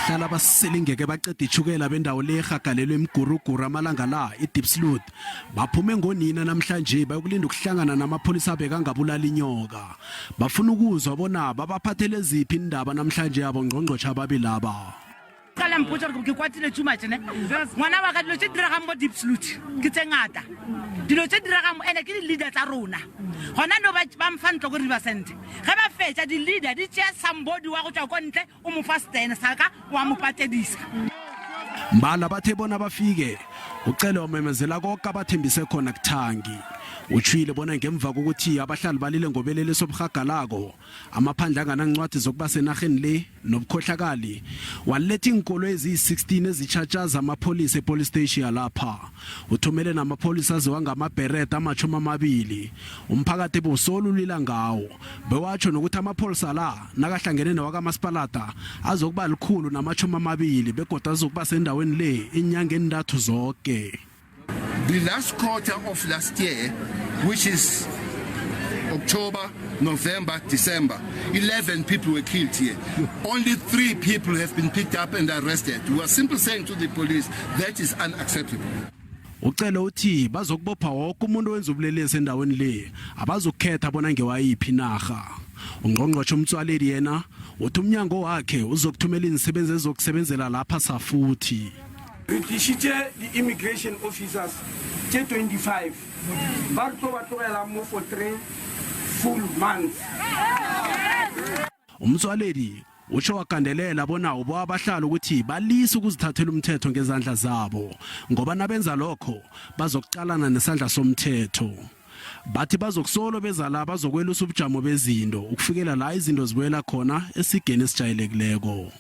Bahlala basilingeke baqeda itjhukela bendawo le erhagalelwe imiguruguru amalanga la iDiepsloot. Baphume ngonina namhlanje bayokulinda ukuhlangana namapholisa abekangabulala inyoka. Bafuna ukuzwa bona babaphathele ziphi indaba namhlanje abongqongqotjhe ababilaba. Ka la mpotsa gore ke kwatile too much ne ngwana wa ka. Dilo tse diregang mo Diepsloot ke tse ngata. Dilo tse diregang ene ke di-leader tsa rona gona no ba mfa ntlo ko River Cent. Ge ba fetša, di-leader di tšea somebody wa go tswa ko ntle, o mo fa stene saka, wa mo patedisa. Mbala bathe bona bafike, uCele wamemezela konke abathembise khona kuthangi. Utshwile bona ngemva kokuthi abahlali balile ngobelelesi oburhagalako, amaphandle anganancwadi zokuba senarheni le nobukhohlakali, waletha iinkolo eziyi-16 ezitshatshaza amapholisa epolice station yalapha. Uthumele namapholisa aziwa ngamabheret ama-20. Umphakathi bewusolo ulila ngawo, bewatsho nokuthi amapholisa la nakahlangene newakamasipalata azokuba 120 begodu azokuba sendaweni le iinyanga eentathu zoke. The last quarter of last year, which is October, November, December, 11 people were killed here. Only three people have been picked up and arrested. We are simply saying to the police that is unacceptable. Ucele uthi bazokubopha wonke umuntu owenza ubulelesi endaweni le, abazokukhetha bona ngewayiphi inarha. Ungqongqotjhe uMotsoaledi yena uthi umnyango wakhe uzokuthumela iinsebenzi ezizokusebenzela lapha safuthi. Re tlišitše di-immigration officers tše 25 ba re tlo ba tlogelang mo for 3 full months. UMotsoaledi utsho wagandelela bona ubo abahlali ukuthi balise ukuzithathela umthetho ngezandla zabo, ngoba nabenza lokho bazokuqalana nesandla somthetho. Bathi bazokusolo beza la bazokwelusa ubujamo bezinto ukufikela la izinto zibuyela khona esigeni esijayelekileko.